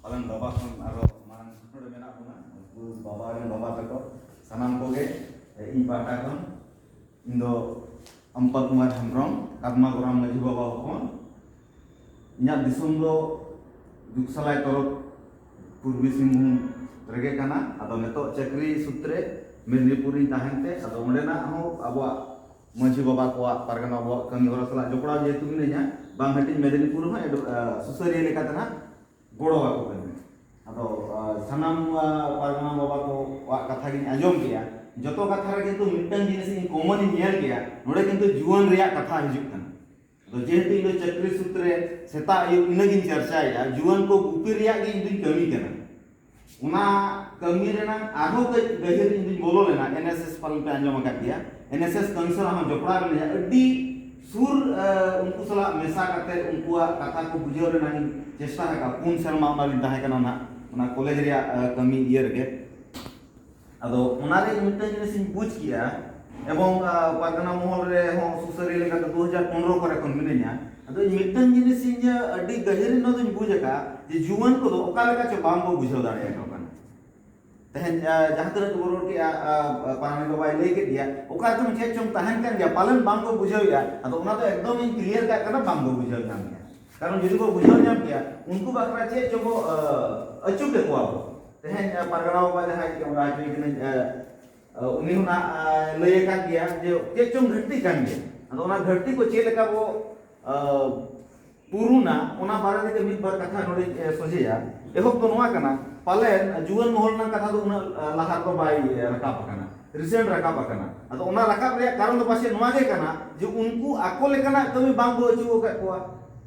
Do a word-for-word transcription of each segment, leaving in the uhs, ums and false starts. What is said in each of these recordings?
ᱢᱟᱨᱟᱝ ᱵᱟᱵᱟ ᱠᱷᱚᱱ ᱟᱨᱚ ᱢᱟᱨᱟᱝ ᱱᱚᱰᱮ ᱢᱮᱱᱟᱜ ᱵᱚᱱᱟ, ᱩᱱᱠᱩ ᱵᱟᱵᱟ ᱨᱮᱱ ᱵᱟᱵᱟ ᱛᱟᱠᱚ, ᱥᱟᱱᱟᱢ ᱠᱚᱜᱮ ᱤᱧ ᱯᱟᱦᱴᱟ ᱠᱷᱚᱱ, ᱤᱧ ᱫᱚ ᱟᱢᱯᱟ ᱠᱩᱢᱟᱨ ᱦᱮᱢᱵᱨᱚᱢ, ᱠᱟᱫᱢᱟ ᱜᱚᱨᱟᱢ ᱢᱟᱹᱡᱷᱤ ᱵᱟᱵᱟ ᱦᱚᱯᱚᱱ᱾ ᱤᱧᱟᱹᱜ ᱫᱤᱥᱚᱢ ᱫᱚ ᱡᱩᱜᱽᱥᱟᱞᱟᱭ ᱛᱚᱨᱚᱯ ᱯᱩᱨᱵᱤ ᱥᱤᱝᱵᱷᱩᱢ ᱨᱮᱜᱮ ᱠᱟᱱᱟ᱾ ᱟᱫᱚ ᱱᱤᱛᱚᱜ ᱪᱟᱹᱠᱨᱤ ᱥᱩᱛᱨᱮ ᱢᱮᱫᱽᱱᱤᱯᱩᱨ ᱨᱤᱧ ᱛᱟᱦᱮᱱ ᱛᱮ, ᱟᱫᱚ ᱚᱸᱰᱮᱱᱟᱜ ᱦᱚᱸ ᱟᱵᱚᱣᱟᱜ ᱢᱟᱹᱡᱷᱤ ᱵᱟᱵᱟ ᱠᱚᱣᱟᱜ, ᱯᱟᱨᱜᱟᱱᱟ ᱵᱟᱵᱟᱣᱟᱜ ᱠᱟᱹᱢᱤ ᱦᱚᱨᱟ ᱥᱟᱞᱟᱜ ᱡᱚᱯᱲᱟᱣ ᱡᱮᱦᱮᱛᱩ ᱢᱤᱱᱟᱹᱧᱟ, ᱵᱟᱝ ᱦᱟᱹᱴᱤᱧ ᱢᱮᱫᱽᱱᱤᱯᱩᱨ ᱦᱚᱸ ᱮᱰ-, ᱟ, ᱥᱩᱥᱟᱹᱨᱤᱭᱟᱹ ᱞᱮᱠᱟᱛᱮ ᱱᱟᱜ ᱜᱚᱲᱚ ᱟᱠᱚ ᱠᱟᱹᱱᱟᱹᱧ᱾ ᱟᱫᱚ, ᱟ, ᱥᱟᱱᱟᱢ, ᱟ, ᱯᱟᱨᱜᱟᱱᱟ ᱵᱟᱵᱟ ᱠᱚᱣᱟᱜ ᱠᱟᱛᱷᱟ ᱜᱤᱧ ᱟᱸᱡᱚᱢ ᱠᱮᱜᱼᱟ᱾ ᱡᱚᱛᱚ ᱠᱟᱛᱷᱟ ᱨᱮ ᱠᱤᱱᱛᱩ ᱢᱤᱫᱴᱟᱝ ᱡᱤᱱᱤᱥ ᱤᱧ common ᱤᱧ ᱧᱮᱞ ᱠᱮᱜᱼᱟ, ᱱᱚᱰᱮ ᱠᱤᱱᱛᱩ ᱡᱩᱣᱟᱹᱱ ᱨᱮᱭᱟᱜ ᱠᱟᱛᱷᱟ ᱦᱤᱡᱩᱜ ᱠᱟᱱᱟ᱾ ᱟᱫᱚ ᱡᱮᱦᱮᱛᱩ ᱤᱧ ᱫᱚ ᱪᱟᱹᱠᱨᱤ ᱥᱩᱛᱨᱮ ᱥᱮᱛᱟᱜ ᱟᱹᱭᱩᱵ ᱤᱱᱟᱹᱜᱤᱧ ᱪᱟᱨᱪᱟᱭᱮᱜᱼᱟ, ᱡᱩᱣᱟᱹᱱ ᱠᱚ ᱜᱩᱯᱤ ᱨᱮᱭᱟᱜ ᱜᱮ ᱤᱧ ᱫᱩᱧ ᱠᱟᱹᱢᱤ ᱠᱟᱱᱟ᱾ ᱚᱱᱟ ᱠᱟᱹᱢᱤ ᱨᱮᱱᱟᱜ ᱟᱨᱦᱚᱸ ᱠᱟᱹᱡ ᱜᱟᱹᱦᱤᱨ ᱤᱧ ᱫᱩᱧ ᱵᱚᱞᱚ ᱞᱮᱱᱟ᱾ NSS ᱯᱟᱞᱮᱱ ᱯᱮ ᱟᱸᱡᱚᱢ ᱟᱠᱟᱫ ᱜᱮᱭᱟ, NSS council ᱦᱚᱸ ᱡᱚᱯᱲᱟᱣ ᱢᱤᱱᱟᱹᱧᱟ᱾ ᱟᱹᱰᱤ ᱥᱩᱨ, ᱮ, ᱩᱱᱠᱩ ᱥᱟᱞᱟᱜ ᱢᱮᱥᱟ ᱠᱟᱛᱮ ᱩᱱᱠᱩᱣᱟᱜ ᱠᱟᱛᱷᱟ ᱠᱚ ᱵᱩᱡᱷᱟᱹᱣ ᱨᱮᱱᱟᱜ ᱤᱧ ᱪᱮᱥᱴᱟ ᱟᱠᱟᱫᱼᱟ᱾ ᱯᱩᱱ ᱥᱮᱨᱢᱟ ᱚᱱᱟ ᱨᱤᱧ ᱛᱟᱦᱮᱸ ᱠᱟᱱᱟ ᱱᱟᱦᱟᱜ, ᱚᱱᱟ ᱠᱚᱞᱮᱡᱽ ᱨᱮᱭᱟᱜ, ᱮ, ᱠᱟᱹᱢᱤ ᱤᱭᱟᱹ ᱨᱮᱜᱮ᱾ ᱟᱫᱚ ᱚᱱᱟᱨᱮ ᱢᱤᱫᱴᱟᱝ ᱡᱤᱱᱤᱥ ᱤᱧ ᱵᱩᱡᱽ ᱠᱮᱜᱼᱟ, ᱮᱵᱚᱝ, ᱟ, ᱯᱟᱨᱜᱟᱱᱟ ᱢᱚᱦᱚᱞ ᱨᱮᱦᱚᱸ ᱥᱩᱥᱟᱹᱨᱤᱭᱟᱹ ᱞᱮᱠᱟᱛᱮ ᱫᱩ ᱦᱟᱡᱟᱨ ᱯᱚᱱᱨᱚ ᱠᱚᱨᱮ ᱠᱷᱚᱱ ᱢᱤᱱᱟᱹᱧᱟ᱾ ᱟᱫᱚ ᱤᱧ ᱢᱤᱫᱴᱟᱝ ᱡᱤᱱᱤᱥ ᱤᱧ, ᱟ, ᱟᱹᱰᱤ ᱜᱟᱹᱦᱤᱨ ᱱᱚᱣᱟ ᱫᱚᱧ ᱵᱩᱡᱽ ᱟᱠᱟᱫᱼᱟ ᱡᱮ ᱡᱩᱣᱟᱹᱱ ᱠᱚᱫᱚ ᱚᱠᱟ ᱞᱮᱠᱟ ᱪᱚ ᱵᱟᱝ ᱠᱚ ᱵᱩᱡᱷᱟᱹᱣ ᱫᱟᱲᱮᱭᱟᱠᱚ ᱠᱟᱱᱟ᱾ ᱛᱮᱦᱮᱧ, ᱟ, ᱡᱟᱦᱟᱸ ᱛᱤᱱᱟᱹᱜ ᱜᱮᱵᱚ ᱨᱚᱲ ᱠᱮᱜᱼᱟ, ᱟ, ᱟ, ᱯᱟᱨᱟᱱᱤᱠ ᱵᱟᱵᱟᱭ ᱞᱟᱹᱭ ᱠᱮᱫ ᱜᱮᱭᱟ, ᱚᱠᱟ ᱨᱮᱪᱚᱝ ᱪᱮᱫ ᱪᱚᱝ ᱛᱟᱦᱮᱱ ᱠᱟᱱ ᱜᱮᱭᱟ, ᱯᱟᱞᱮᱱ ᱵᱟᱝ ᱠᱚ ᱵᱩᱡᱷᱟᱹᱣᱮᱜᱼᱟ᱾ ᱟᱫᱚ ᱚᱱᱟ ᱫᱚ ᱮᱠᱫᱚᱢ ᱤᱧ clear ᱠᱟᱜ ᱠᱟᱱᱟ, ᱵᱟᱝ ᱠᱚ ᱵᱩᱡᱷᱟᱹᱣ ᱧᱟᱢ ᱜᱮᱭᱟ᱾ ᱠᱟᱨᱚᱱ ᱡᱩᱫᱤ ᱠᱚ ᱵᱩᱡᱷᱟᱹᱣ ᱧᱟᱢ ᱠᱮᱭᱟ, ᱩᱱᱠᱩ ᱵᱟᱠᱷᱨᱟ ᱪᱮᱫ ᱪᱚ ᱠᱚ, ᱟ, ᱟᱹᱪᱩ ᱠᱮᱠᱚᱣᱟ ᱵᱚ᱾ ᱛᱮᱦᱮᱧ, ᱟ, ᱯᱟᱨᱜᱟᱱᱟ ᱵᱟᱵᱟ ᱡᱟᱦᱟᱸᱭ ᱠᱮᱢᱨᱟ ᱦᱚᱪᱚᱭ ᱠᱟᱹᱱᱟᱹᱧ, ᱟ, ᱟ, ᱩᱱᱤ ᱦᱚᱸ ᱱᱟᱜ, ᱟ, ᱞᱟᱹᱭ ᱟᱠᱟᱫ ᱜᱮᱭᱟ ᱡᱮ ᱪᱮᱫ ᱪᱚᱝ ᱜᱷᱟᱹᱴᱛᱤ ᱠᱟᱱ ᱜᱮᱭᱟ᱾ ᱟᱫᱚ ᱚᱱᱟ ᱜᱷᱟᱹᱴᱛᱤ ᱠᱚ ᱪᱮᱫ ᱞᱮᱠᱟ ᱵᱚ, ᱟ, ᱯᱩᱨᱩᱱᱟ, ᱚᱱᱟ ᱵᱟᱨᱮ ᱛᱮᱜᱮ ᱢᱤᱫ ᱵᱟᱨ ᱠᱟᱛᱷᱟ ᱱᱚᱰᱮᱧ, ᱮ, ᱥᱚᱡᱷᱮᱭᱟ᱾ ᱮᱦᱚᱵ ᱫᱚ ᱱᱚᱣᱟ ᱠᱟᱱᱟ, ᱯᱟᱞᱮᱱ ᱡᱩᱣᱟᱹᱱ ᱢᱚᱦᱚᱞ ᱨᱮᱱᱟᱜ ᱠᱟᱛᱷᱟ ᱫᱚ ᱩᱱᱟᱹᱜ, ᱟ, ᱞᱟᱦᱟ ᱨᱮᱫᱚ ᱵᱟᱭ, ᱮ, ᱨᱟᱠᱟᱵ ᱟᱠᱟᱱᱟ, recent ᱨᱟᱠᱟᱵ ᱟᱠᱟᱱᱟ᱾ ᱟᱫᱚ ᱚᱱᱟ ᱨᱟᱠᱟᱵ ᱨᱮᱭᱟᱜ ᱠᱟᱨᱚᱱ ᱫᱚ ᱯᱟᱪᱮᱫ ᱱᱚᱣᱟ ᱜᱮ ᱠᱟᱱᱟ ᱡᱮ ᱩᱱᱠᱩ ᱟᱠᱚ ᱞᱮᱠᱟᱱᱟᱜ ᱠᱟᱹᱢᱤ ᱵᱟᱝ ᱠᱚ ᱟᱹᱪᱩ ᱟᱠᱟᱫ ᱠᱚᱣᱟ᱾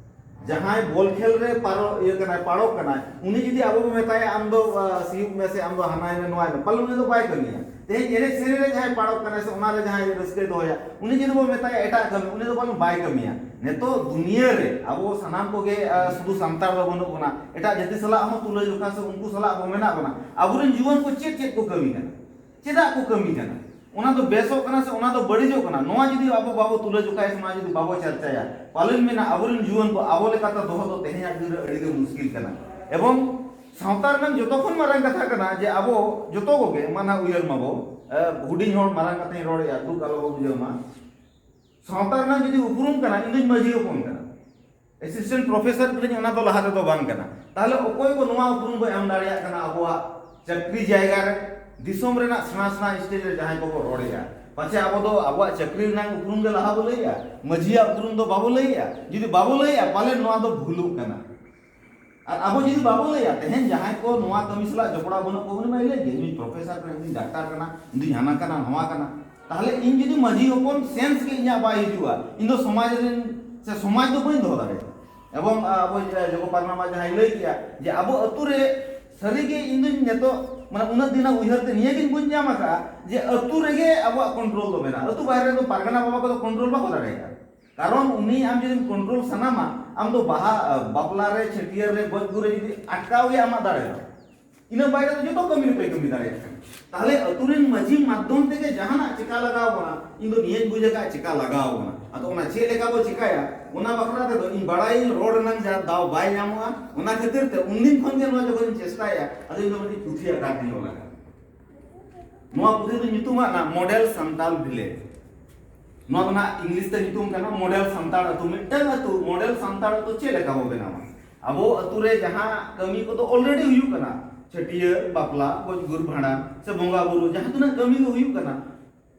ᱡᱟᱦᱟᱸᱭ ᱵᱚᱞ ᱠᱷᱮᱞ ᱨᱮ ᱯᱟᱨᱚ-, ᱤᱭᱟᱹ ᱠᱟᱱᱟᱭ, ᱯᱟᱲᱚᱜ ᱠᱟᱱᱟᱭ, ᱩᱱᱤ ᱡᱩᱫᱤ ᱟᱵᱚ ᱵᱚ ᱢᱮᱛᱟᱭᱟ, "ᱟᱢ ᱫᱚ, ᱟ, ᱥᱤᱭᱳᱜ ᱢᱮ ᱥᱮ ᱟᱢ ᱫᱚ ᱦᱟᱱᱟᱭ ᱢᱮ, ᱱᱚᱣᱟᱭ ᱢᱮ," ᱯᱟᱞᱮ ᱩᱱᱤ ᱫᱚ ᱵᱟᱭ ᱠᱟᱹᱢᱤᱭᱟ᱾ ᱛᱮᱦᱮᱧ ᱮᱱᱮᱡ ᱥᱮᱨᱮᱧ ᱨᱮ ᱡᱟᱦᱟᱸᱭ ᱯᱟᱲᱚᱜ ᱠᱟᱱᱟᱭ ᱥᱮ ᱚᱱᱟ ᱨᱮ ᱡᱟᱦᱟᱸᱭ ᱨᱟᱹᱥᱠᱟᱹᱭ ᱫᱚᱦᱚᱭᱟ, ᱩᱱᱤ ᱡᱩᱫᱤ ᱵᱚ ᱢᱮᱛᱟᱭᱟ ᱮᱴᱟᱜ ᱠᱟᱹᱢᱤ, ᱩᱱᱤ ᱫᱚ ᱵᱚᱞᱮ ᱵᱟᱭ ᱠᱟᱹᱢᱤᱭᱟ᱾ ᱱᱤᱛᱚᱜ ᱫᱩᱱᱤᱭᱟᱹ ᱨᱮ ᱟᱵᱚ ᱥᱟᱱᱟᱢ ᱠᱚᱜᱮ, ᱟ, ᱥᱩᱫᱷᱩ ᱥᱟᱱᱛᱟᱲ ᱫᱚ ᱵᱟᱹᱱᱩᱜ ᱵᱚᱱᱟ, ᱮᱴᱟᱜ ᱡᱟᱹᱛᱤ ᱥᱟᱞᱟᱜ ᱦᱚᱸ ᱛᱩᱞᱟᱹ ᱡᱚᱠᱷᱟ ᱥᱮ ᱩᱱᱠᱩ ᱥᱟᱞᱟᱜ ᱵᱚ ᱢᱮᱱᱟᱜ ᱵᱚᱱᱟ᱾ ᱟᱵᱚᱨᱮᱱ ᱡᱩᱣᱟᱹᱱ ᱠᱚ ᱪᱮᱫ ᱪᱮᱫ ᱠᱚ ᱠᱟᱹᱢᱤ ᱠᱟᱱᱟ? ᱪᱮᱫᱟᱜ ᱠᱚ ᱠᱟᱹᱢᱤ ᱠᱟᱱᱟ? ᱚᱱᱟ ᱫᱚ ᱵᱮᱥᱚᱜ ᱠᱟᱱᱟ ᱥᱮ ᱚᱱᱟ ᱫᱚ ᱵᱟᱹᱲᱤᱡᱚᱜ ᱠᱟᱱᱟ? ᱱᱚᱣᱟ ᱡᱩᱫᱤ ᱟᱵᱚ ᱵᱟᱵᱚ ᱛᱩᱞᱟᱹ ᱡᱚᱠᱷᱟᱭᱟ ᱥᱮ ᱱᱚᱣᱟ ᱡᱩᱫᱤ ᱵᱟᱵᱚ ᱪᱟᱨᱪᱟᱭᱟ, ᱯᱟᱞᱮᱱ ᱢᱮᱱᱟ ᱟᱵᱚᱨᱮᱱ ᱡᱩᱣᱟᱹᱱ ᱠᱚ ᱟᱵᱚ ᱞᱮᱠᱟᱛᱮ ᱫᱚᱦᱚ ᱫᱚ ᱛᱮᱦᱮᱧᱟᱜ ᱫᱤᱱ ᱨᱮ ᱟᱹᱰᱤ ᱜᱮ ᱢᱩᱥᱠᱤᱞ ᱠᱟᱱᱟ᱾ ᱮᱵᱚᱝ ᱥᱟᱶᱛᱟ ᱨᱮᱱᱟᱜ ᱡᱚᱛᱚ ᱠᱷᱚᱱ ᱢᱟᱨᱟᱝ ᱠᱟᱛᱷᱟ ᱠᱟᱱᱟ ᱡᱮ ᱟᱵᱚ ᱡᱚᱛᱚ ᱠᱚᱜᱮ, ᱢᱟᱱᱟ ᱩᱭᱦᱟᱹᱨ ᱢᱟᱵᱚ, ᱮ, ᱦᱩᱰᱤᱧ ᱦᱚᱲ ᱢᱟᱨᱟᱝ ᱠᱟᱛᱷᱟᱧ ᱨᱚᱲᱮᱫᱼᱟ, ᱫᱩᱠ ᱟᱞᱚ ᱵᱚ ᱵᱩᱡᱷᱟᱹᱣ ᱢᱟ᱾ ᱥᱟᱶᱛᱟ ᱨᱮᱱᱟᱜ ᱡᱩᱫᱤ ᱩᱯᱨᱩᱢ ᱠᱟᱱᱟ, ᱤᱧ ᱫᱩᱧ ᱢᱟᱹᱡᱷᱤ ᱦᱚᱯᱚᱱ ᱠᱟᱱᱟ, ᱮᱥᱤᱥᱴᱮᱱᱴ ᱯᱨᱚᱯᱷᱮᱥᱚᱨ ᱠᱟᱹᱱᱟᱹᱧ, ᱚᱱᱟ ᱫᱚ ᱞᱟᱦᱟ ᱨᱮᱫᱚ ᱵᱟᱝ ᱠᱟᱱᱟ᱾ ᱛᱟᱦᱞᱮ ᱚᱠᱚᱭ ᱠᱚ ᱱᱚᱣᱟ ᱩᱯᱨᱩᱢ ᱵᱚ ᱮᱢ ᱫᱟᱲᱮᱭᱟᱜ ᱠᱟᱱᱟ ᱟᱵᱚᱣᱟᱜ ᱪᱟᱹᱠᱨᱤ ᱡᱟᱭᱜᱟ ᱨᱮ, ᱫᱤᱥᱚᱢ ᱨᱮᱱᱟᱜ ᱥᱮᱬᱟ ᱥᱮᱬᱟ ᱥᱴᱮᱡ ᱨᱮ ᱡᱟᱦᱟᱸᱭ ᱠᱚᱠᱚ ᱨᱚᱲᱮᱫᱼᱟ? ᱯᱟᱪᱷᱮ ᱟᱵᱚ ᱫᱚ ᱟᱵᱚᱣᱟᱜ ᱪᱟᱹᱠᱨᱤ ᱨᱮᱱᱟᱜ ᱩᱯᱨᱩᱢ ᱜᱮ ᱞᱟᱦᱟ ᱵᱚ ᱞᱟᱹᱭᱮᱫᱼᱟ, ᱢᱟᱹᱡᱷᱤᱭᱟᱜ ᱩᱯᱨᱩᱢ ᱫᱚ ᱵᱟᱵᱚ ᱞᱟᱹᱭᱮᱫᱼᱟ? ᱡᱩᱫᱤ ᱵᱟᱵᱚ ᱞᱟᱹᱭᱮᱫᱼᱟ, ᱯᱟᱞᱮᱱ ᱱᱚᱣᱟ ᱫᱚ ᱵᱷᱩᱞᱩᱜ ᱠᱟᱱᱟ᱾ ᱟᱨ ᱟᱵᱚ ᱡᱩᱫᱤ ᱵᱟᱵᱚ ᱞᱟᱹᱭᱟ, ᱛᱮᱦᱮᱧ ᱡᱟᱦᱟᱸᱭ ᱠᱚ ᱱᱚᱣᱟ ᱠᱟᱹᱢᱤ ᱥᱟᱞᱟᱜ ᱡᱚᱯᱲᱟᱣ ᱵᱟᱹᱱᱩᱜ ᱠᱚ, ᱩᱱᱤ ᱢᱟᱭ ᱞᱟᱹᱭ ᱜᱮ, "ᱤᱧ ᱯᱨᱚᱯᱷᱮᱥᱚᱨ ᱠᱟᱱᱟ, ᱤᱧ ᱰᱟᱠᱛᱟᱨ ᱠᱟᱱᱟ, ᱤᱧ ᱫᱩᱧ ᱦᱟᱱᱟ ᱠᱟᱱᱟ, ᱱᱚᱣᱟ ᱠᱟᱱᱟ", ᱛᱟᱦᱞᱮ ᱤᱧ ᱡᱩᱫᱤ ᱢᱟᱹᱡᱷᱤ ᱦᱚᱯᱚᱱ ᱥᱮᱱᱥ ᱜᱮ ᱤᱧᱟᱹᱜ ᱵᱟᱭ ᱦᱤᱡᱩᱜᱼᱟ, ᱤᱧ ᱫᱚ ᱥᱚᱢᱟᱡᱽ ᱨᱮᱱ ᱥᱮ ᱥᱚᱢᱟᱡᱽ ᱫᱚ ᱵᱟᱹᱧ ᱫᱚᱦᱚ ᱫᱟᱲᱮᱭᱟᱜᱼᱟ᱾ ᱮᱵᱚᱝ ᱟᱵᱚ ᱡᱚᱜᱚ ᱯᱟᱨᱜᱟᱱᱟ ᱢᱟ ᱡᱟᱦᱟᱸᱭ ᱞᱟᱹᱭ ᱠᱮᱜᱼᱟ ᱡᱮ ᱟᱵᱚ ᱟᱹᱛᱩ ᱨᱮ ᱥᱟᱹᱨᱤᱜᱮ ᱤᱧ ᱫᱩᱧ ᱱᱤᱛᱚᱜ ᱢᱟᱱᱮ ᱩᱱᱟᱹᱜ ᱫᱤᱱᱟᱜ ᱩᱭᱦᱟᱹᱨ ᱛᱮ ᱱᱤᱭᱟᱹ ᱜᱤᱧ ᱵᱩᱡᱽ ᱧᱟᱢ ᱟᱠᱟᱫᱼᱟ ᱡᱮ ᱟᱹᱛᱩ ᱨᱮᱜᱮ ᱟᱵᱚᱣᱟᱜ ᱠᱚᱱᱴᱨᱳᱞ ᱫᱚ ᱢᱮᱱᱟᱜᱼᱟ, ᱟᱹᱛᱩ ᱵᱟᱦᱨᱮ ᱨᱮᱫᱚ ᱯᱟᱨᱜᱟᱱᱟ ᱵᱟᱵᱟ ᱠᱚᱫᱚ ᱠᱚᱱᱴᱨᱳᱞ ᱵᱟᱠᱚ ᱫᱟᱲᱮᱭᱟᱜᱼᱟ᱾ ᱠᱟᱨᱚᱱ ᱩᱱᱤ ᱟᱢ ᱡᱩᱫᱤᱢ ᱠᱚᱱᱴᱨᱳᱞ ᱥᱟᱱᱟᱢᱟ, ᱟᱢ ᱫᱚ ᱵᱟᱦᱟ, ᱟ, ᱵᱟᱯᱞᱟ ᱨᱮ, ᱪᱷᱟᱹᱴᱭᱟᱹᱨ ᱨᱮ, ᱜᱚᱡ ᱜᱩᱨ ᱨᱮ ᱡᱩᱫᱤ ᱟᱴᱠᱟᱣ ᱜᱮ ᱟᱢᱟᱜ ᱫᱟᱲᱮ ᱫᱚ, ᱤᱱᱟᱹ ᱵᱟᱭᱨᱮ ᱫᱚ ᱡᱚᱛᱚ ᱠᱟᱹᱢᱤ ᱨᱮᱯᱮ ᱠᱟᱹᱢᱤ ᱫᱟᱲᱮᱭᱟᱜ ᱠᱟᱱᱟ᱾ ᱛᱟᱦᱞᱮ ᱟᱹᱛᱩ ᱨᱮᱱ ᱢᱟᱹᱡᱷᱤ ᱢᱟᱫᱽᱫᱷᱚᱢ ᱛᱮᱜᱮ ᱡᱟᱦᱟᱱᱟᱜ ᱪᱮᱠᱟ ᱞᱟᱜᱟᱣ ᱵᱚᱱᱟ, ᱤᱧ ᱫᱚ ᱱᱤᱭᱟᱹᱧ ᱵᱩᱡᱽ ᱟᱠᱟᱫᱼᱟ ᱪᱮᱠᱟ ᱞᱟᱜᱟᱣ ᱵᱚᱱᱟ᱾ ᱟᱫᱚ ᱚᱱᱟ ᱪᱮᱫ ᱞᱮᱠᱟ ᱵᱚ ᱪᱮᱠᱟᱭᱟ, ᱚᱱᱟ ᱵᱟᱠᱷᱨᱟ ᱛᱮᱫᱚ ᱤᱧ ᱵᱟᱲᱟᱭᱟᱹᱧ, ᱨᱚᱲ ᱨᱮᱱᱟᱜ ᱡᱟ ᱫᱟᱣ ᱵᱟᱭ ᱧᱟᱢᱚᱜᱼᱟ᱾ ᱚᱱᱟ ᱠᱷᱟᱹᱛᱤᱨ ᱛᱮ ᱩᱱᱫᱤᱱ ᱠᱷᱚᱱ ᱜᱮ ᱱᱚᱣᱟ ᱡᱚᱠᱷᱚᱱᱤᱧ ᱪᱮᱥᱴᱟᱭᱟ, ᱟᱫᱚ ᱤᱧ ᱫᱚ ᱢᱤᱫᱴᱤᱡ ᱯᱩᱛᱷᱤ ᱟᱠᱟᱨ ᱛᱤᱧ ᱚᱞ ᱟᱠᱟᱫᱼᱟ᱾ ᱱᱚᱣᱟ ᱯᱩᱛᱷᱤ ᱫᱚ ᱧᱩᱛᱩᱢ ᱟᱠᱟᱱᱟ ᱢᱚᱰᱮᱞ ᱥᱟᱱᱛᱟᱞ ᱵᱷᱤᱞᱮᱡᱽ᱾ ᱱᱚᱣᱟ ᱫᱚ ᱱᱟᱦᱟᱜ ᱤᱝᱞᱤᱥ ᱛᱮ ᱧᱩᱛᱩᱢ ᱠᱟᱱᱟ ᱢᱚᱰᱮᱞ ᱥᱟᱱᱛᱟᱲ ᱟᱹᱛᱩ᱾ ᱢᱤᱫᱴᱟᱝ ᱟᱹᱛᱩ, ᱢᱚᱰᱮᱞ ᱥᱟᱱᱛᱟᱲ ᱟᱹᱛᱩ ᱪᱮᱫ ᱞᱮᱠᱟ ᱵᱚ ᱵᱮᱱᱟᱣᱟ? ᱟᱵᱚ ᱟᱹᱛᱩ ᱨᱮ ᱡᱟᱦᱟᱸ ᱠᱟᱹᱢᱤ ᱠᱚᱫᱚ already ᱦᱩᱭᱩᱜ ᱠᱟᱱᱟ, ᱪᱷᱟᱹᱴᱭᱟᱹᱨ, ᱵᱟᱯᱞᱟ, ᱜᱚᱡ ᱜᱩᱨ, ᱵᱷᱟᱸᱰᱟᱱ ᱥᱮ ᱵᱚᱸᱜᱟ ᱵᱩᱨᱩ, ᱡᱟᱦᱟᱸ ᱛᱤᱱᱟᱹᱜ ᱠᱟᱹᱢᱤ ᱠᱚ ᱦᱩᱭᱩᱜ ᱠᱟᱱᱟ,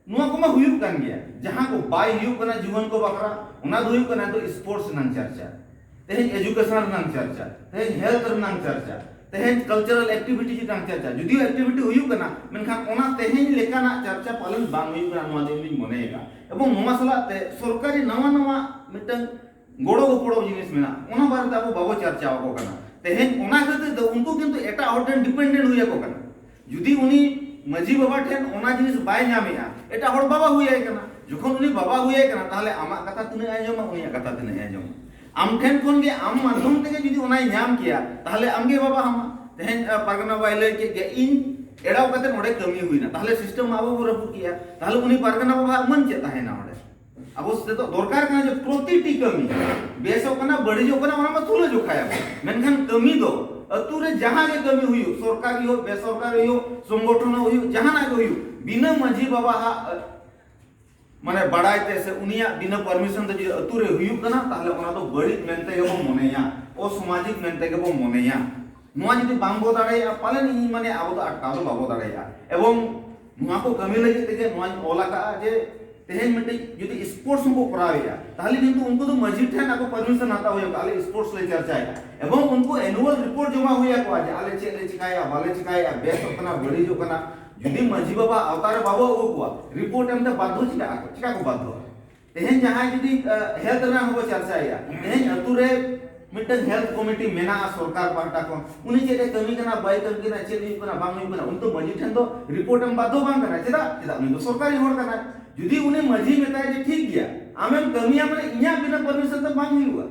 ᱱᱚᱣᱟ ᱠᱚᱢᱟ ᱦᱩᱭᱩᱜ ᱠᱟᱱ ᱜᱮᱭᱟ᱾ ᱡᱟᱦᱟᱸ ᱠᱚ ᱵᱟᱭ ᱦᱩᱭᱩᱜ ᱠᱟᱱᱟ ᱡᱩᱣᱟᱹᱱ ᱠᱚ ᱵᱟᱠᱷᱨᱟ, ᱚᱱᱟ ᱫᱚ ᱦᱩᱭᱩᱜ ᱠᱟᱱᱟ ᱱᱤᱛᱚᱜ sports ᱨᱮᱱᱟᱜ ᱪᱟᱨᱪᱟ, ᱛᱮᱦᱮᱧ education ᱨᱮᱱᱟᱜ ᱪᱟᱨᱪᱟ, ᱛᱮᱦᱮᱧ health ᱨᱮᱱᱟᱜ ᱪᱟᱨᱪᱟ, ᱛᱮᱦᱮᱧ cultural activity ᱨᱮᱱᱟᱜ ᱪᱟᱨᱪᱟ᱾ ᱡᱩᱫᱤᱭᱳ activity ᱦᱩᱭᱩᱜ ᱠᱟᱱᱟ, ᱢᱮᱱᱠᱷᱟᱱ ᱚᱱᱟ ᱛᱮᱦᱮᱧ ᱞᱮᱠᱟᱱᱟᱜ ᱪᱟᱨᱪᱟ ᱯᱟᱞᱮᱱ ᱵᱟᱝ ᱦᱩᱭᱩᱜ ᱠᱟᱱᱟ, ᱱᱚᱣᱟ ᱫᱚ ᱤᱧ ᱫᱩᱧ ᱢᱚᱱᱮᱭᱮᱫᱟ᱾ ᱮᱵᱚᱝ ᱱᱚᱣᱟ ᱥᱟᱞᱟᱜ ᱛᱮ ᱥᱚᱨᱠᱟᱨᱤ ᱱᱟᱣᱟ ᱱᱟᱣᱟ ᱢᱤᱫᱴᱟᱝ ᱜᱚᱲᱚ ᱜᱚᱯᱚᱲᱚ ᱡᱤᱱᱤᱥ ᱢᱮᱱᱟᱜᱼᱟ, ᱚᱱᱟ ᱵᱟᱨᱮᱛᱮ ᱟᱵᱚ ᱵᱟᱵᱚ ᱪᱟᱨᱪᱟ ᱟᱠᱚ ᱠᱟᱱᱟ᱾ ᱛᱮᱦᱮᱧ ᱚᱱᱟ ᱠᱷᱟᱹᱛᱤᱨ ᱛᱮ ᱩᱱᱠᱩ ᱠᱤᱱᱛᱩ ᱮᱴᱟᱜ ᱦᱚᱲ ᱴᱷᱮᱱ dependent ᱦᱩᱭ ᱟᱠᱚ ᱠᱟᱱᱟ᱾ ᱡᱩᱫᱤ ᱩᱱᱤ ᱢᱟᱹᱡᱷᱤ ᱵᱟᱵᱟ ᱴᱷᱮᱱ ᱚᱱᱟ ᱡᱤᱱᱤᱥ ᱵᱟᱭ ᱧᱟᱢᱮᱜᱼᱟ, ᱮᱴᱟᱜ ᱦᱚᱲ ᱵᱟᱵᱟ ᱦᱩᱭ ᱟᱭ ᱠᱟᱱᱟ᱾ ᱡᱚᱠᱷᱚᱱ ᱩᱱᱤ ᱵᱟᱵᱟ ᱦᱩᱭ ᱟᱭ ᱠᱟᱱᱟ, ᱛᱟᱦᱞᱮ ᱟᱢᱟᱜ ᱠᱟᱛᱷᱟ ᱛᱤᱱᱟᱹᱜ ᱮ ᱟᱸᱡᱚᱢᱟ, ᱩᱱᱤᱭᱟᱜ ᱠᱟᱛᱷᱟ ᱛᱤᱱᱟᱹᱜ ᱮ ᱟᱸᱡᱚᱢᱟ? ᱟᱢ ᱴᱷᱮᱱ ᱠᱷᱚᱱ ᱜᱮ, ᱟᱢ ᱢᱟᱫᱽᱫᱷᱚᱢ ᱛᱮᱜᱮ ᱡᱩᱫᱤ ᱚᱱᱟᱭ ᱧᱟᱢ ᱠᱮᱭᱟ, ᱛᱟᱦᱞᱮ ᱟᱢᱜᱮ ᱵᱟᱵᱟ ᱟᱢᱟ᱾ ᱛᱮᱦᱮᱧ, ᱟ, ᱯᱟᱨᱜᱟᱱᱟ ᱵᱟᱭ ᱞᱟᱹᱭ ᱠᱮᱫ ᱜᱮ, ᱤᱧ ᱮᱲᱟᱣ ᱠᱟᱛᱮ ᱱᱚᱰᱮ ᱠᱟᱹᱢᱤ ᱦᱩᱭᱱᱟ, ᱛᱟᱦᱞᱮ system ᱢᱟ ᱟᱵᱚ ᱵᱚ ᱨᱟᱹᱯᱩᱫ ᱠᱮᱭᱟ᱾ ᱛᱟᱦᱞᱮ ᱩᱱᱤ ᱯᱟᱨᱜᱟᱱᱟ ᱵᱟᱵᱟᱣᱟᱜ ᱢᱟᱹᱱ ᱪᱮᱫ ᱛᱟᱦᱮᱱᱟ ᱚᱸᱰᱮ? ᱟᱵᱚ ᱥᱮᱫ ᱫᱚ ᱫᱚᱨᱠᱟᱨ ᱠᱟᱱᱟ ᱡᱮ ᱯᱨᱚᱛᱤᱴᱤ ᱠᱟᱹᱢᱤ, ᱵᱮᱥᱚᱜ ᱠᱟᱱᱟ, ᱵᱟᱹᱲᱤᱡᱚᱜ ᱠᱟᱱᱟ, ᱚᱱᱟ ᱢᱟ ᱛᱩᱞᱟᱹ ᱡᱚᱠᱷᱟᱭᱟᱵᱚ᱾ ᱢᱮᱱᱠᱷᱟᱱ ᱠᱟᱹᱢᱤ ᱫᱚ ᱟᱹᱛᱩ ᱨᱮ ᱡᱟᱦᱟᱸ ᱜᱮ ᱠᱟᱹᱢᱤ ᱦᱩᱭᱩᱜ, ᱥᱚᱨᱠᱟᱨᱤ ᱦᱩᱭᱩᱜ, ᱵᱮᱥᱚᱨᱠᱟᱨᱤ ᱦᱩᱭᱩᱜ, ᱥᱚᱝᱜᱚᱴᱷᱚᱱ ᱦᱩᱭᱩᱜ, ᱡᱟᱦᱟᱱᱟᱜ ᱜᱮ ᱦᱩᱭᱩᱜ, ᱵᱤᱱᱟᱹ ᱢᱟᱹᱡᱷᱤ ᱵᱟᱵᱟ ᱦᱟᱜ ᱢᱟᱱᱮ ᱵᱟᱲᱟᱭ ᱛᱮ ᱥᱮ ᱩᱱᱤᱭᱟᱜ ᱵᱤᱱᱟᱹ ᱯᱟᱨᱢᱤᱥᱚᱱ ᱛᱮ ᱡᱩᱫᱤ ᱟᱹᱛᱩ ᱨᱮ ᱦᱩᱭᱩᱜ ᱠᱟᱱᱟ, ᱛᱟᱦᱚᱞᱮ ᱚᱱᱟ ᱫᱚ ᱵᱟᱹᱲᱤᱡ ᱢᱮᱱᱛᱮ ᱜᱮᱵᱚ ᱢᱚᱱᱮᱭᱟ, ᱚᱥᱟᱢᱟᱡᱤᱠ ᱢᱮᱱᱛᱮ ᱜᱮᱵᱚ ᱢᱚᱱᱮᱭᱟ᱾ ᱱᱚᱣᱟ ᱡᱩᱫᱤ ᱵᱟᱝ ᱵᱚ ᱫᱟᱲᱮᱭᱟᱜᱼᱟ, ᱯᱟᱞᱮᱱ ᱤᱧ ᱢᱟᱱᱮ ᱟᱵᱚ ᱫᱚ ᱟᱴᱠᱟᱣ ᱫᱚ ᱵᱟᱵᱚ ᱫᱟᱲᱮᱭᱟᱜᱼᱟ᱾ ᱮᱵᱚᱝ ᱱᱚᱣᱟ ᱠᱚ ᱠᱟᱹᱢᱤ ᱞᱟᱹᱜᱤᱫ ᱛᱮᱜᱮ ᱱᱚᱣᱟᱧ ᱚᱞ ᱟᱠᱟᱫᱼᱟ ᱡᱮ ᱛᱮᱦᱮᱧ ᱢᱤᱫᱴᱤᱡ ᱡᱩᱫᱤ ᱥᱯᱳᱨᱴᱥ ᱦᱚᱸᱠᱚ ᱠᱚᱨᱟᱣᱮᱫᱼᱟ, ᱛᱟᱦᱚᱞᱮ ᱠᱤᱱᱛᱩ ᱩᱱᱠᱩ ᱫᱚ ᱢᱟᱹᱡᱷᱤ ᱴᱷᱮᱱ ᱟᱠᱚ ᱯᱟᱨᱢᱤᱥᱚᱱ ᱦᱟᱛᱟᱣ ᱦᱩᱭᱩᱜᱼᱟ, ᱟᱞᱮ ᱥᱯᱳᱨᱴᱥ ᱞᱮ ᱪᱟᱨᱪᱟᱭᱮᱫᱼᱟ᱾ ᱮᱵᱚᱝ ᱩᱱᱠᱩ ᱮᱱᱩᱣᱟᱞ ᱨᱤᱯᱳᱨᱴ ᱡᱚᱢᱟ ᱦᱩᱭ ᱟᱠᱚᱣᱟ ᱡᱮ ᱟᱞᱮ ᱪᱮᱫ ᱞᱮ ᱪᱤᱠᱟᱭᱟ, ᱵᱟᱞᱮ ᱪᱤᱠᱟᱭᱟ, ᱵᱮᱥᱚᱜ ᱠᱟᱱᱟ, ᱵᱟᱹᱲᱤᱡᱚᱜ ᱠᱟᱱᱟ᱾ ᱡᱩᱫᱤ ᱢᱟᱹᱡᱷᱤ ᱵᱟᱵᱟ ᱟᱣᱛᱟ ᱨᱮ ᱵᱟᱵᱚ ᱟᱹᱜᱩ ᱠᱚᱣᱟ, ᱨᱤᱯᱳᱨᱴ ᱮᱢᱛᱮ ᱵᱟᱫᱽᱫᱷᱚ ᱪᱤᱠᱟᱹᱜ ᱟᱠᱚ, ᱪᱤᱠᱟ ᱠᱚ ᱵᱟᱫᱽᱫᱷᱚᱜᱼᱟ? ᱛᱮᱦᱮᱧ ᱡᱟᱦᱟᱸᱭ ᱡᱩᱫᱤ ᱦᱮᱞᱛᱷ ᱨᱮᱱᱟᱜ ᱦᱚᱸᱵᱚ ᱪᱟᱨᱪᱟᱭᱮᱫᱼᱟ, ᱛᱮᱦᱮᱧ ᱟᱹᱛᱩ ᱨᱮ ᱢᱤᱫᱴᱟᱝ ᱦᱮᱞᱛᱷ ᱠᱚᱢᱤᱴᱤ ᱢᱮᱱᱟᱜᱼᱟ ᱥᱚᱨᱠᱟᱨ ᱯᱟᱦᱴᱟ ᱠᱷᱚᱱ, ᱩᱱᱤ ᱪᱮᱫ ᱮ ᱠᱟᱹᱢᱤ ᱠᱟᱱᱟ, ᱵᱟᱭ ᱠᱟᱹᱢᱤ ᱠᱟᱱᱟ, ᱪᱮᱫ ᱦᱩᱭᱩᱜ ᱠᱟᱱᱟ, ᱵᱟᱝ ᱦᱩᱭᱩᱜ ᱠᱟᱱᱟ, ᱩᱱᱤ ᱫᱚ ᱢᱟᱹᱡᱷᱤ ᱴᱷᱮᱱ ᱫᱚ ᱨᱤᱯᱳᱨᱴ ᱮᱢ ᱵᱟᱫᱽᱫᱷᱚ ᱵᱟᱝ ᱠᱟᱱᱟ᱾ ᱪᱮᱫᱟᱜ? ᱪᱮᱫᱟᱜ? ᱩᱱᱤ ᱫᱚ ᱥᱚᱨᱠᱟᱨᱤ ᱦᱚᱲ ᱠᱟᱱᱟᱭ᱾ ᱡᱩᱫᱤ ᱩᱱᱤ ᱢᱟᱹᱡᱷᱤ ᱢᱮᱛᱟᱭ ᱡᱮ ᱴᱷᱤᱠ ᱜᱮᱭᱟ, ᱟᱢᱮᱢ ᱠᱟᱹᱢᱤᱭᱟ, ᱢᱟᱱᱮ ᱤᱧᱟᱹᱜ ᱵᱤᱱᱟᱹ ᱯᱟᱨᱢᱤᱥᱚᱱ ᱛᱮ ᱵᱟᱝ ᱦᱩᱭᱩᱜᱼᱟ᱾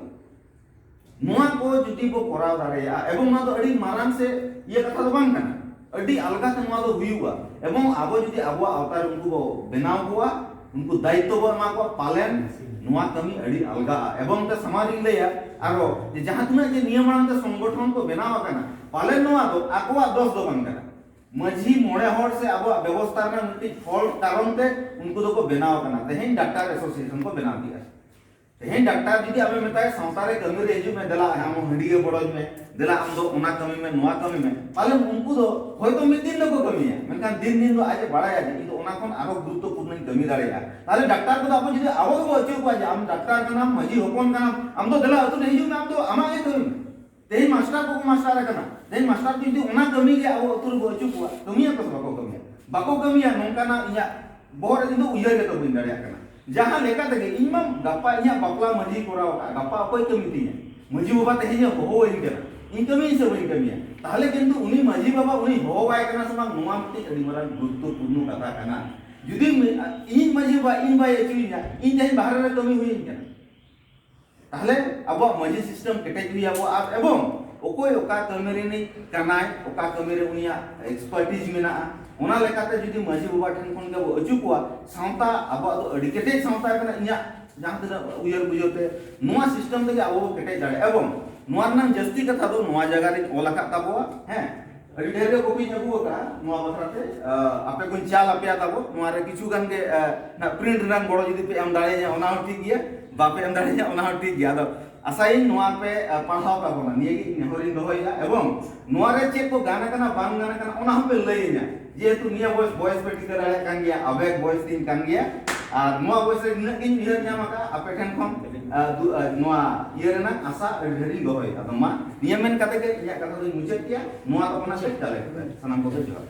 ᱱᱚᱣᱟ ᱠᱚ ᱡᱩᱫᱤ ᱵᱚ ᱠᱚᱨᱟᱣ ᱫᱟᱲᱮᱭᱟᱜᱼᱟ, ᱮᱵᱚᱝ ᱱᱚᱣᱟ ᱫᱚ ᱟᱹᱰᱤ ᱢᱟᱨᱟᱝ ᱥᱮ ᱤᱭᱟᱹ ᱠᱟᱛᱷᱟ ᱫᱚ ᱵᱟᱝ ᱠᱟᱱᱟ, ᱟᱹᱰᱤ ᱟᱞᱜᱟ ᱛᱮ ᱱᱚᱣᱟ ᱫᱚ ᱦᱩᱭᱩᱜᱼᱟ᱾ ᱮᱵᱚᱝ ᱟᱵᱚ ᱡᱩᱫᱤ ᱟᱵᱚᱣᱟᱜ ᱟᱣᱛᱟ ᱨᱮ ᱩᱱᱠᱩ ᱵᱚ ᱵᱮᱱᱟᱣ ᱠᱚᱣᱟ, ᱩᱱᱠᱩ ᱫᱟᱭᱤᱛᱛᱚ ᱵᱚ ᱮᱢᱟ ᱠᱚᱣᱟ, ᱯᱟᱞᱮᱱ ᱱᱚᱣᱟ ᱠᱟᱹᱢᱤ ᱟᱹᱰᱤ ᱟᱞᱜᱟᱜᱼᱟ᱾ ᱮᱵᱚᱝ ᱚᱱᱠᱟ ᱥᱟᱢᱟᱝ ᱨᱤᱧ ᱞᱟᱹᱭᱟ ᱟᱨᱚ ᱡᱮ ᱡᱟᱦᱟᱸ ᱛᱤᱱᱟᱹᱜ ᱜᱮ ᱱᱤᱭᱟᱹ ᱢᱟᱲᱟᱝ ᱛᱮ ᱥᱚᱝᱜᱚᱴᱷᱚᱱ ᱠᱚ ᱵᱮᱱᱟᱣ ᱟᱠᱟᱱᱟ, ᱯᱟᱞᱮᱱ ᱱᱚᱣᱟ ᱫᱚ ᱟᱠᱚᱣᱟᱜ ᱫᱚᱥ ᱫᱚ ᱵᱟᱝ ᱠᱟᱱᱟ᱾ ᱢᱟᱹᱡᱷᱤ ᱢᱚᱬᱮ ᱦᱚᱲ ᱥᱮ ᱟᱵᱚᱣᱟᱜ ᱵᱮᱵᱚᱥᱛᱷᱟ ᱨᱮᱱᱟᱜ ᱢᱤᱫᱴᱤᱡ ᱯᱷᱚᱞᱴ ᱠᱟᱨᱚᱱ ᱛᱮ ᱩᱱᱠᱩ ᱫᱚᱠᱚ ᱵᱮᱱᱟᱣ ᱟᱠᱟᱱᱟ᱾ ᱛᱮᱦᱮᱧ ᱰᱟᱠᱛᱟᱨ ᱮᱥᱳᱥᱤᱭᱮᱥᱚᱱ ᱠᱚ ᱵᱮᱱᱟᱣ ᱠᱮᱫᱟ᱾ ᱛᱮᱦᱮᱧ ᱰᱟᱠᱛᱟᱨ ᱡᱩᱫᱤ ᱟᱢᱮ ᱢᱮᱛᱟᱭᱟ, "ᱥᱟᱶᱛᱟ ᱨᱮ ᱠᱟᱹᱢᱤ ᱨᱮ ᱦᱤᱡᱩᱜ ᱢᱮ, ᱫᱮᱞᱟ ᱟᱢ ᱦᱚᱸ ᱦᱟᱺᱰᱤ ᱜᱮ ᱵᱚᱰᱚᱡ ᱢᱮ, ᱫᱮᱞᱟ ᱟᱢ ᱫᱚ ᱚᱱᱟ ᱠᱟᱹᱢᱤ ᱢᱮ, ᱱᱚᱣᱟ ᱠᱟᱹᱢᱤ ᱢᱮ", ᱯᱟᱞᱮᱱ ᱩᱱᱠᱩ ᱫᱚ ᱦᱚᱭᱛᱳ ᱢᱤᱫ ᱫᱤᱱ ᱫᱚᱠᱚ ᱠᱟᱹᱢᱤᱭᱟ, ᱢᱮᱱᱠᱷᱟᱱ ᱫᱤᱱ ᱫᱤᱱ ᱫᱚ ᱟᱡ ᱮ ᱵᱟᱲᱟᱭᱟ ᱡᱮ ᱤᱧ ᱫᱚ ᱚᱱᱟ ᱠᱷᱚᱱ ᱟᱨᱦᱚᱸ ᱜᱩᱨᱩᱛᱛᱚᱯᱩᱨᱱᱚᱧ ᱠᱟᱹᱢᱤ ᱫᱟᱲᱮᱭᱟᱜᱼᱟ᱾ ᱛᱟᱦᱞᱮ ᱰᱟᱠᱛᱟᱨ ᱠᱚᱫᱚ ᱟᱵᱚ ᱡᱩᱫᱤ ᱟᱵᱚ ᱜᱮᱵᱚ ᱟᱹᱪᱩ ᱠᱚᱣᱟ ᱡᱮ, "ᱟᱢ ᱰᱟᱠᱛᱟᱨ ᱠᱟᱱᱟᱢ, ᱢᱟᱹᱡᱷᱤ ᱦᱚᱯᱚᱱ ᱠᱟᱱᱟᱢ, ᱟᱢ ᱫᱚ ᱫᱮᱞᱟ ᱟᱹᱛᱩ ᱨᱮ ᱦᱤᱡᱩᱜ ᱢᱮ, ᱟᱢ ᱫᱚ ᱟᱢᱟᱜ ᱜᱮ ᱠᱟᱹᱢᱤ ᱢᱮ᱾" ᱛᱮᱦᱮᱧ ᱢᱟᱥᱴᱟᱨ ᱠᱚᱠᱚ ᱢᱟᱥᱴᱟᱨ ᱟᱠᱟᱱᱟ, ᱛᱮᱦᱮᱧ ᱢᱟᱥᱴᱟᱨ ᱠᱚ ᱡᱩᱫᱤ ᱚᱱᱟ ᱠᱟᱹᱢᱤ ᱜᱮ ᱟᱵᱚ ᱟᱹᱛᱩ ᱨᱮᱵᱚ ᱟᱹᱪᱩ ᱠᱚᱣᱟ, ᱠᱟᱹᱢᱤᱭᱟ ᱠᱚ ᱥᱮ ᱵᱟᱠᱚ ᱠᱟᱹᱢᱤᱭᱟ? ᱵᱟᱠᱚ ᱠᱟᱹᱢᱤᱭᱟ᱾ ᱱᱚᱝᱠᱟᱱᱟᱜ ᱤᱧᱟᱹᱜ ᱵᱚᱦᱚᱜ ᱨᱮ ᱤᱧ ᱫᱚ ᱩᱭᱦᱟᱹᱨ ᱜᱮᱛᱚ ᱵᱟᱹᱧ ᱫᱟᱲᱮᱭᱟᱜ ᱠᱟᱱᱟ᱾ ᱡᱟᱦᱟᱸ ᱞᱮᱠᱟ ᱛᱮᱜᱮ ᱤᱧ ᱢᱟ ᱜᱟᱯᱟ ᱤᱧᱟᱹᱜ ᱵᱟᱯᱞᱟ ᱢᱟᱹᱡᱷᱤ ᱠᱚᱨᱟᱣ ᱟᱠᱟᱫ, ᱜᱟᱯᱟ ᱚᱠᱚᱭ ᱠᱟᱹᱢᱤ ᱛᱤᱧᱟ? ᱢᱟᱹᱡᱷᱤ ᱵᱟᱵᱟ ᱛᱮᱦᱮᱧ ᱮ ᱦᱚᱦᱚ ᱟᱹᱧ ᱠᱟᱱᱟ, ᱤᱧ ᱠᱟᱹᱢᱤᱭᱟᱹᱧ ᱥᱮ ᱵᱟᱹᱧ ᱠᱟᱹᱢᱤᱭᱟ? ᱛᱟᱦᱞᱮ ᱠᱤᱱᱛᱩ ᱩᱱᱤ ᱢᱟᱹᱡᱷᱤ ᱵᱟᱵᱟ ᱩᱱᱤ ᱦᱚᱦᱚᱣᱟᱭ ᱠᱟᱱᱟ ᱥᱮ ᱵᱟᱝ, ᱱᱚᱣᱟ ᱢᱤᱫᱴᱤᱡ ᱟᱹᱰᱤ ᱢᱟᱨᱟᱝ ᱜᱩᱨᱩᱛᱛᱚᱯᱩᱨᱱᱚ ᱠᱟᱛᱷᱟ ᱠᱟᱱᱟ᱾ ᱡᱩᱫᱤ ᱢᱤ-, ᱤᱧ ᱢᱟᱹᱡᱷᱤ ᱵᱟᱵᱟ ᱤᱧ ᱵᱟᱭ ᱟᱹᱪᱩᱭᱤᱧᱟ, ᱤᱧ ᱛᱮᱦᱮᱧ ᱵᱟᱦᱨᱮ ᱨᱮ ᱠᱟᱹᱢᱤ ᱦᱩᱭᱟᱹᱧ ᱠᱟᱱᱟ, ᱛᱟᱦᱞᱮ ᱟᱵᱚᱣᱟᱜ ᱢᱟᱹᱡᱷᱤ ᱥᱤᱥᱴᱮᱢ ᱠᱮᱴᱮᱡ ᱦᱩᱭ ᱟᱵᱚ᱾ ᱟᱨ ᱮᱵᱚᱝ ᱚᱠᱚᱭ ᱚᱠᱟ ᱠᱟᱹᱢᱤ ᱨᱤᱱᱤᱡ ᱠᱟᱱᱟᱭ, ᱚᱠᱟ ᱠᱟᱹᱢᱤ ᱨᱮ ᱩᱱᱤᱭᱟᱜ ᱮᱠᱥᱯᱟᱨᱴᱤᱡᱽ ᱢᱮᱱᱟᱜᱼᱟ, ᱚᱱᱟ ᱞᱮᱠᱟᱛᱮ ᱡᱩᱫᱤ ᱢᱟᱹᱡᱷᱤ ᱵᱟᱵᱟ ᱴᱷᱮᱱ ᱠᱷᱚᱱ ᱜᱮ ᱵᱚ ᱟᱹᱪᱩ ᱠᱚᱣᱟ, ᱥᱟᱶᱛᱟ ᱟᱵᱚᱣᱟᱜ ᱫᱚ ᱟᱹᱰᱤ ᱠᱮᱴᱮᱡ ᱥᱟᱶᱛᱟ ᱠᱟᱱᱟ᱾ ᱤᱧᱟᱹᱜ ᱡᱟᱦᱟᱸ ᱛᱤᱱᱟᱹᱜ ᱩᱭᱦᱟᱹᱨ ᱵᱩᱡᱷᱟᱹᱣ ᱛᱮ ᱱᱚᱣᱟ ᱥᱤᱥᱴᱮᱢ ᱛᱮᱜᱮ ᱟᱵᱚ ᱵᱚ ᱠᱮᱴᱮᱡ ᱫᱟᱲᱮᱭᱟᱜᱼᱟ᱾ ᱮᱵᱚᱝ ᱱᱚᱣᱟ ᱨᱮᱱᱟᱜ ᱡᱟᱹᱥᱛᱤ ᱠᱟᱛᱷᱟ ᱫᱚ ᱱᱚᱣᱟ ᱡᱟᱭᱜᱟ ᱨᱤᱧ ᱚᱞ ᱟᱠᱟᱫ ᱛᱟᱵᱚᱣᱟ᱾ ᱦᱮᱸ, ᱟᱹᱰᱤ ᱰᱷᱮᱨ ᱜᱮ ᱠᱚᱯᱤᱧ ᱟᱹᱜᱩ ᱟᱠᱟᱫᱼᱟ ᱱᱚᱣᱟ ᱵᱟᱠᱷᱨᱟ ᱛᱮ᱾ ᱟᱯᱮ ᱠᱚᱧ ᱪᱟᱞ ᱟᱯᱮᱭᱟ ᱛᱟᱵᱚ᱾ ᱱᱚᱣᱟ ᱨᱮ ᱠᱤᱪᱷᱩ ᱜᱟᱱ ᱜᱮ ᱱᱟᱜ ᱯᱨᱤᱱᱴ ᱨᱮᱱᱟᱜ ᱜᱚᱲᱚ ᱡᱩᱫᱤ ᱯᱮ ᱮᱢ ᱫᱟᱲᱮᱭᱟᱹᱧᱟ, ᱚᱱᱟ ᱦᱚᱸ ᱴᱷᱤᱠ ᱜᱮᱭᱟ, ᱵᱟᱯᱮ ᱮᱢ ᱫᱟᱲᱮᱭᱟᱹᱧᱟ, ᱚᱱᱟ ᱦᱚᱸ ᱴᱷᱤᱠ ᱜᱮᱭᱟ᱾ ᱟᱫᱚ ᱟᱥᱟᱭᱟᱹᱧ ᱱᱚᱣᱟ ᱯᱮ ᱯᱟᱲᱦᱟᱣ ᱛᱟᱵᱚᱱᱟ, ᱱᱤᱭᱟᱹ ᱜᱮ ᱱᱮᱦᱚᱨᱤᱧ ᱫᱚᱦᱚᱭᱮᱫᱟ᱾ ᱮᱵᱚᱝ ᱱᱚᱣᱟ ᱨᱮ ᱪᱮᱫ ᱠᱚ ᱜᱟᱱ ᱟᱠᱟᱱᱟ, ᱵᱟᱝ ᱜᱟᱱ ᱟᱠᱟᱱᱟ, ᱚᱱᱟ ᱦᱚᱸᱯᱮ ᱞᱟᱹᱭᱟᱹᱧᱟ᱾ ᱡᱮᱦᱮᱛᱩ ᱱᱤᱭᱟᱹ ᱵᱚᱭᱮᱥ, ᱵᱚᱭᱮᱥ ᱯᱮ ᱴᱷᱤᱠᱟᱹ ᱫᱟᱲᱮᱭᱟᱜ ᱠᱟᱱ ᱜᱮᱭᱟ, ᱟᱵᱮᱜ ᱵᱚᱭᱮᱥ ᱛᱤᱧ ᱠᱟᱱ ᱜᱮᱭᱟ᱾ ᱟᱨ ᱱᱚᱣᱟ ᱵᱚᱭᱮᱥ ᱨᱮ ᱱᱤᱱᱟᱹᱜ ᱜᱤᱧ ᱩᱭᱦᱟᱹᱨ ᱧᱟᱢ ᱟᱠᱟᱫᱼᱟ, ᱟᱯᱮ ᱴᱷᱮᱱ ᱠᱷᱚᱱ ᱱᱚᱣᱟ ᱤᱭᱟᱹ ᱨᱮᱱᱟᱜ ᱟᱥᱟ ᱟᱹᱰᱤ ᱰᱷᱮᱨᱤᱧ ᱫᱚᱦᱚᱭᱮᱫᱟ᱾ ᱟᱫᱚ ᱢᱟ, ᱱᱤᱭᱟᱹ ᱢᱮᱱ ᱠᱟᱛᱮ ᱜᱮ ᱤᱧᱟᱹᱜ ᱠᱟᱛᱷᱟ ᱫᱚᱧ ᱢᱩᱪᱟᱹᱫ ᱠᱮᱭᱟ᱾ ᱱᱚᱣᱟ ᱛᱟᱵᱚᱱᱟ ᱪᱮᱥᱴᱟ ᱞᱮᱠᱟᱛᱮ ᱥᱟᱱᱟᱢ ᱠᱚᱜᱮ ᱡᱚᱦᱟᱨ᱾